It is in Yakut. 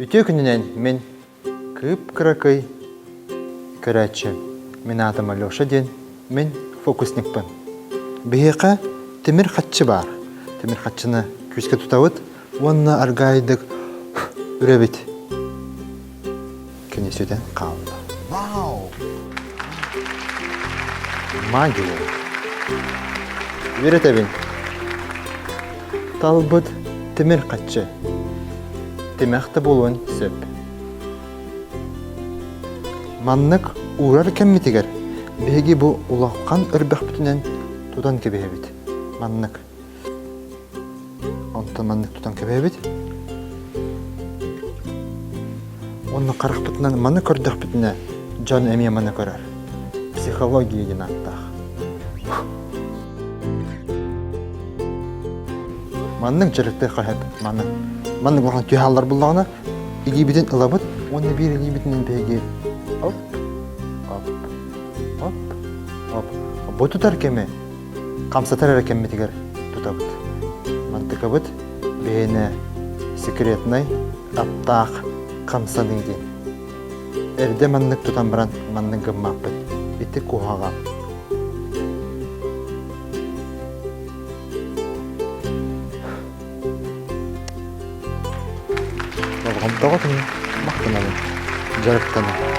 Үтүө күнүнэн мин кып-кыракый көрөөччү. Мин аатым Алеша диэн, мин фокусникпын. Биһиэхэ тимир хаччы баар. Тимир хаччыны күүскэ тутабыт уонна аргаайдык үрэбит. Кини сүтэн хаалла. Вау! Магия. Үөрэтэбин. Талбыт тимир хаччы. Тимэх да буолуон сөп. Маннык уурар кэммитигэр биһиги бу улахан өрбөхпүтүнэн тутан кэбиһэбит. Маннык. Онтон маннык тутан кэбиһэбит. Уонна харахпытынан маны көрдөхпүтүнэ, дьон эмиэ маны көрөр. Психология диэн ааттаах. Маннык дьарыктыахха сөп, маны. Маннык улахан түһааллар буллаҕына, илиибитин ылабыт уонна биир илиибитинэн биһиги оп, оп, оп, оп. Бу тутар кэми хамсатар эрэ кэммитигэр тутабыт. Мантыкабыт биһиэнэ секретнай, аптаах хамсаныы диэн. Эрдэ маннык тутан баран маннык гыммаппыт. Ити куһаҕан. Болҕомтоҕо махтанабын, дьарыктанабын.